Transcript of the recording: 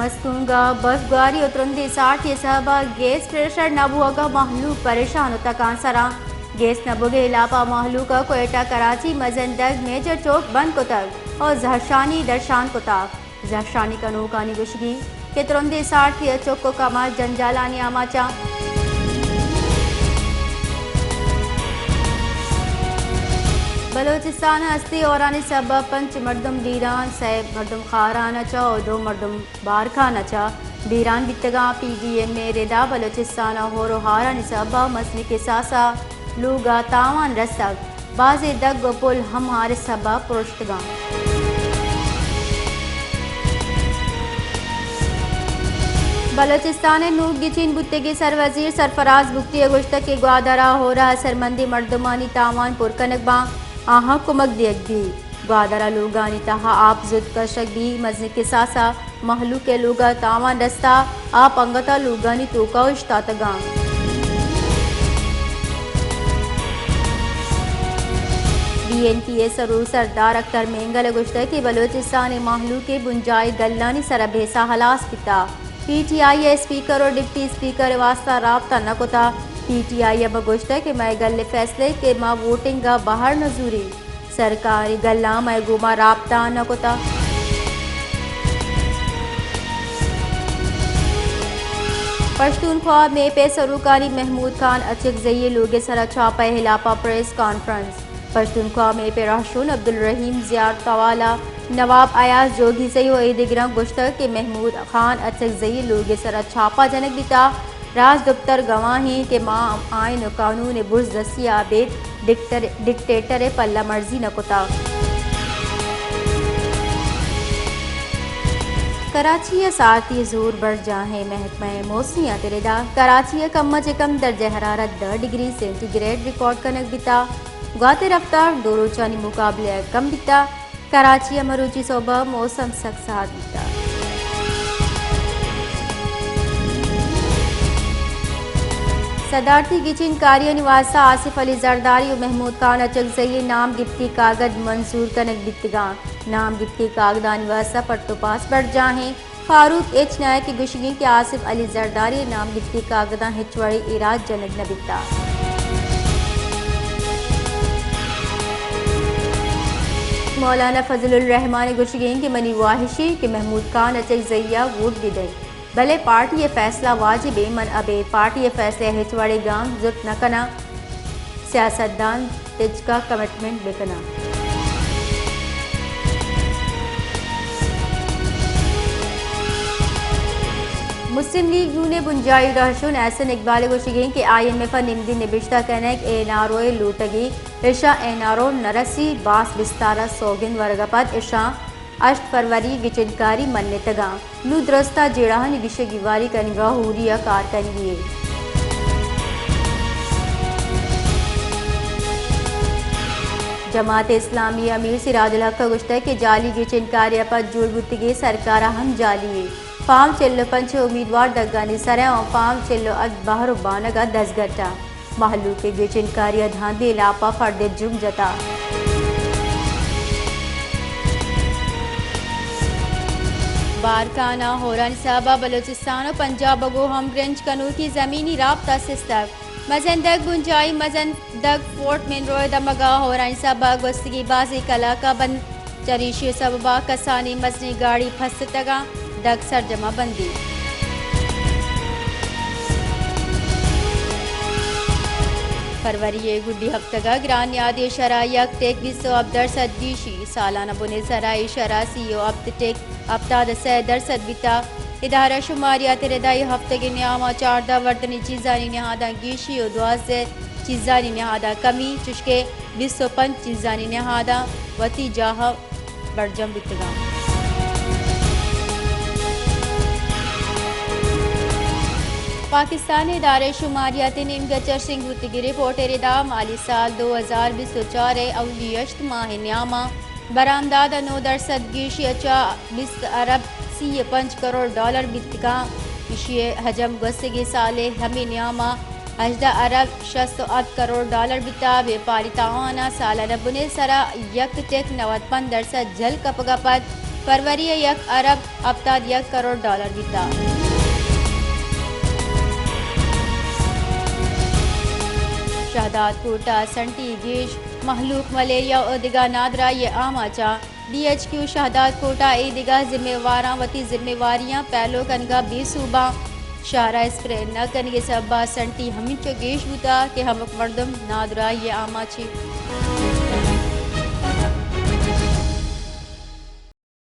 مستونگ ءَ برفگواری ءُ ترندیں سارتی ءِ سبب ءَ گیس پریشر نہ بوگ ءَ مہلوک پریشان ءُ تکانسراں۔ گیس نہ بوگ ءِ ہلاپ ءَ مہلوک ءَ کوئٹہ کراچی مزن دگ میجر چوک بند کتگ ءُ زہرشانی درشان کتگ۔ زہرشانی کنوکانی گوشگی کہ ترندیں سارتی ءِ چک ءُ کماش جنجالانی آماچاں۔ بلوچستان ءَ ہستیں ہورانی سبب ءَ پنچ مردم بیران، سئے مردم خاران ءَ چہ ءُ دو مردم بارکھان ءَ چہ بیران بیتگاں۔ پی ڈی ایم ءِ ردا بلوچستان ءَ ہور ءُ ہارانی سبب ءَ مزنیں کساس ءَ لوگ ءَ تاوان رستگ۔ بازیں دگ ءُ پل ہم ہار ءِ سبب ءَ پروشتگاں۔ بلوچستان ءِ نوک گچین بوتگیں سروزیر سرفراز بگٹی ءَ گوشتگ کہ گوادر ءَ ہور ءَ اثرمندیں مردمانی تاوان پر کنگ باں، آہاں کمک دیگ بیت۔ گوادر ءَ لوگانی تہا آپ زوت کشگ بیت، مزنیں کساس ءَ مہلوک ءِ لوگ ءَ تاوان رستہ، آپ انگت ءَ لوگانی توک ءَ اوشتاتگاں۔ بی این پی ءِ سرور سردار اختر مینگل ءَ گوشتگ کہ بلوچستان ءِ مہلوک ءِ بنجاہی گلانی سر ءَ بحث ءَ ہلاس بیتہ۔ پی ٹی آئی ءِ اسپیکر ءُ ڈپٹی اسپیکر ءِ واستہ رابطہ نہ کتہ۔ پی ٹی آئی ءَ بہ گوشتہ کہ مئے گل ءِ فیصلہ کہ ما ووٹنگ ءَ بہر نہ زوریں۔ سرکاری گلاں مئے گوما رابطہ نہ کتہ۔ پشتونخوا میپ ءِ سروکاری محمود خان اچکزئی ءِ لوگ ءِ سرا چھاپہ ءِ ہلاپ ءَ پریس کانفرنس۔ پشتونخوا میپ ءِ رہشون عبدالرحیم زیارتوال ءَ نواب ایاز جوگیزئی ءُ ایدگراں گوشتگ کہ محمود خان اچکزئی ءِ لوگ ءِ سرا چھاپہ جنگ بیتہ۔ راجدپتر گواہیں کہ ما آئین ءُ قانون ءِ برز دستی ءَ ابید ڈکٹر-، ڈکٹیٹر ءِ پلہ مرزی نہ کتگ۔ کراچی ءَ سارتی ءِ زور برجاہیں، محکمہ موسمیات ءِ ردا کراچی ءَ کم ءَ چہ کم درجہ حرارت دہ ڈگری سینٹی گریڈ ریکارڈ کنگ بیتگ۔ گوات ءِ رفتار دو روچانی مقابلہ ءَ کم بیتگ۔ کراچی ءَ مروچی سہب ءَ موسم سک سارت بیتگ۔ صدارتی گچین کاریانی واستہ آصف علی زرداری ءُ محمود خان اچکزئی ءِ نام گپتی کاگد منظور کنگ بیتگاں۔ نام گپتی کاگدانی واستہ پٹ ءُ پاس برجاہیں۔ فاروق ایچ نائک ءِ گوشگیں کہ آصف علی زرداری ءِ نام گپتی کاگداں ہچ وڑیں ایراد جنگ نہ بیتگ۔ مولانا فضل الرحمان ءِ گوشگیں کہ منی واہشی کہ محمود خان اچکزئی ءَ ووٹ بدئے، بلے پارٹی ءِ فیصلہ واجبیں، من ابید پارٹی ءِ فیصلہ ءَ ہچ وڑیں گام زرت نہ کناں۔ سیاستدان تچک ءَ کمٹمنٹ بہ کناں۔ مسلم لیگ نون ءِ بنجاہی رہشون احسن اقبال ءِ گوشگیں کہ آئی ایم ایف ءَ نمدی نبشتہ کنگ این آر او ءِ لوٹگی، ایشاں این آر او نہ رسی، باس بستار ءَ سوگند ورگ ءَ پد ایشاں ہشت فروری گچینکاری منتگاں۔ نوں درستاں جیڑہانی گیشگیواری کنگ ءَ ہوری ءَ کار کنگی ایں۔ جماعت اسلامی ءِ امیر سراج الحق ءَ گوشتگ کہ جعلی گچینکاری ءَ پد جوڑ بوتگیں سرکار ءَ ہم جعلی ایں۔ فارم چل ءُ پنچ ءِ امیدوار دگانی سر ءَ آں، فارم چل ءُ ہپت بہر ءُ بانگ ءَ دزگٹ ءَ۔ مہلوک ءِ گچینکاری ءَ دھاندیں ہلاپ ءَ فرد ءِ جرم جتگ۔ بارکھان ءَ ہورانی سہب ءَ بلوچستان ءُ پنجاب ءَ گوں ہمگرنچ کنوکی زمینی رابطہ سستگ۔ مزن دگ بنجاہی مزن دگ فورٹ منرو ءِ دمگ ءَ ہورانی سہب ءَ گوستگیں بازیں کلاک ءَ بند چریشی ءِ سبب ءَ کسانیں مزنیں گاڑی پھستتگ ءُ دگ سرجم ءَ بندیں۔ فروری ءِ گڈی ہفتگ ءَ گران نیادی ءِ شرح ءَ یک ٹیک بیست ءُ ہپت درسد گیشی، سالانہ بن ءِ سرا اے شرح سی ءُ ہپت ٹیک ہپتاد ءُ سئے درسد بیتگ۔ ادارہ شماریات ءِ ردا اے ہفتگ ءِ نیام ءَ چاردہ وردنی چیزانی نہاداں گیشی ءُ دوازدہ چیزانی نہاداں کمی، چشکہ بیست ءُ پنچ چیزانی نہاداں وتی جاہ ءَ برجم بیتگاں۔ پاکستان ءِ ادارہ شماریات ءِ نیمگ ءَ چہ شنگ بوتگیں رپورٹ ءِ ردا مالی سال دو ہزار بیست ءُ چار ءِ اولی ہشت ماہ ءِ نیام ءَ برآمدات ءَ نو درسد گیشی ءَ چہ بیست ارب سی ءُ پنچ کروڑ ڈالر بیتگاں۔ ایشی ءِ حجم گوستگیں سال ءِ ہمے نیام ءَ ہژدہ ارب شست ءُ ہپت کروڑ ڈالر بیتگ۔ بیپاری تاوان ءَ سالانہ بن ءِ سرا یک ٹک نود پنچ درسد جھل کپگ ءَ پد فروری ء یک ارب ہپتاد یک کروڑ ڈالر بیتا۔ شہداد کوٹ ء سنٹی گیش مہلوک ملیریا و دگہ نادراہی آماچاں۔ ڈی ایچ کیو شہداد کوٹ ء اے دگہ ذمہ واراں وتی ذمہ واریاں پیلو کنگا بے سوباں۔ شہر ء اسپرے نہ کنگے سببا سنٹی ہمینچو گیش بوتا کہ ہمک مردم نادراہی آماچی۔